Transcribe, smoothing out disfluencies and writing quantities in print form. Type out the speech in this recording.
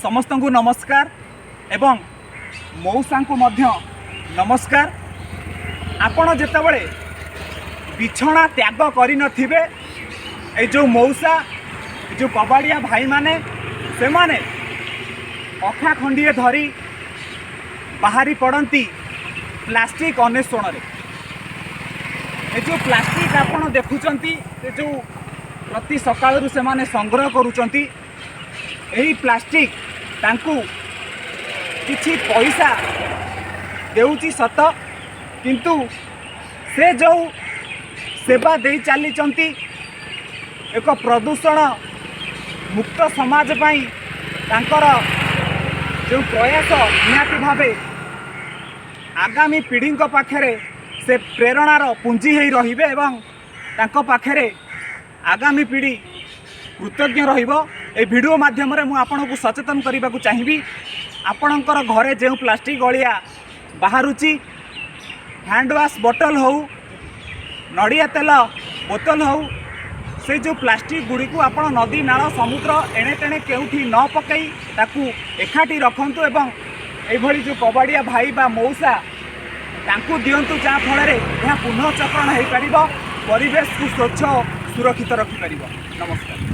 ସମସ୍ତଙ୍କୁ ନମସ୍କାର ଏବଂ ମଉସାଙ୍କୁ ମଧ୍ୟ ନମସ୍କାର। ଆପଣ ଯେତେବେଳେ ବିଛଣା ତ୍ୟାଗ କରିନଥିବେ, ଏଇ ଯେଉଁ ମଉସା, ଏ ଯେଉଁ କବାଡ଼ିଆ ଭାଇମାନେ, ସେମାନେ ଅଖା ଖଣ୍ଡିଏ ଧରି ବାହାରି ପଡ଼ନ୍ତି ପ୍ଲାଷ୍ଟିକ୍ ଅନ୍ୱେଷଣରେ। ଏ ଯେଉଁ ପ୍ଲାଷ୍ଟିକ୍ ଆପଣ ଦେଖୁଛନ୍ତି, ସେ ଯେଉଁ ପ୍ରତି ସକାଳରୁ ସେମାନେ ସଂଗ୍ରହ କରୁଛନ୍ତି, ଏହି ପ୍ଲାଷ୍ଟିକ୍ ତାଙ୍କୁ କିଛି ପଇସା ଦେଉଛି ସତ, କିନ୍ତୁ ସେ ଯେଉଁ ସେବା ଦେଇ ଚାଲିଛନ୍ତି ଏକ ପ୍ରଦୂଷଣ ମୁକ୍ତ ସମାଜ ପାଇଁ, ତାଙ୍କର ଯେଉଁ ପ୍ରୟାସ, ନିହାତି ଭାବେ ଆଗାମୀ ପିଢ଼ିଙ୍କ ପାଖରେ ସେ ପ୍ରେରଣାର ପୁଞ୍ଜି ହେଇ ରହିବେ ଏବଂ ତାଙ୍କ ପାଖରେ ଆଗାମୀ ପିଢ଼ି କୃତଜ୍ଞ ରହିବ। ଏହି ଭିଡ଼ିଓ ମାଧ୍ୟମରେ ମୁଁ ଆପଣଙ୍କୁ ସଚେତନ କରିବାକୁ ଚାହିଁବି, ଆପଣଙ୍କର ଘରେ ଯେଉଁ ପ୍ଲାଷ୍ଟିକ୍ ଅଳିଆ ବାହାରୁଛି, ହ୍ୟାଣ୍ଡ ୱାଶ୍ ବୋଟଲ ହେଉ, ନଡ଼ିଆ ତେଲ ବୋତଲ ହେଉ, ସେଇ ଯେଉଁ ପ୍ଲାଷ୍ଟିକ୍ ଗୁଡ଼ିକୁ ଆପଣ ନଦୀ, ନାଳ, ସମୁଦ୍ର, ଏଣେ ତେଣେ କେଉଁଠି ନ ପକାଇ ତାକୁ ଏକାଠି ରଖନ୍ତୁ ଏବଂ ଏଇଭଳି ଯେଉଁ କବାଡ଼ିଆ ଭାଇ ବା ମଉସା, ତାଙ୍କୁ ଦିଅନ୍ତୁ, ଯାହାଫଳରେ ଏହା ପୁନଃଚକ୍ରଣ ହୋଇପାରିବ, ପରିବେଶକୁ ସ୍ୱଚ୍ଛ ସୁରକ୍ଷିତ ରଖିପାରିବ। ନମସ୍କାର।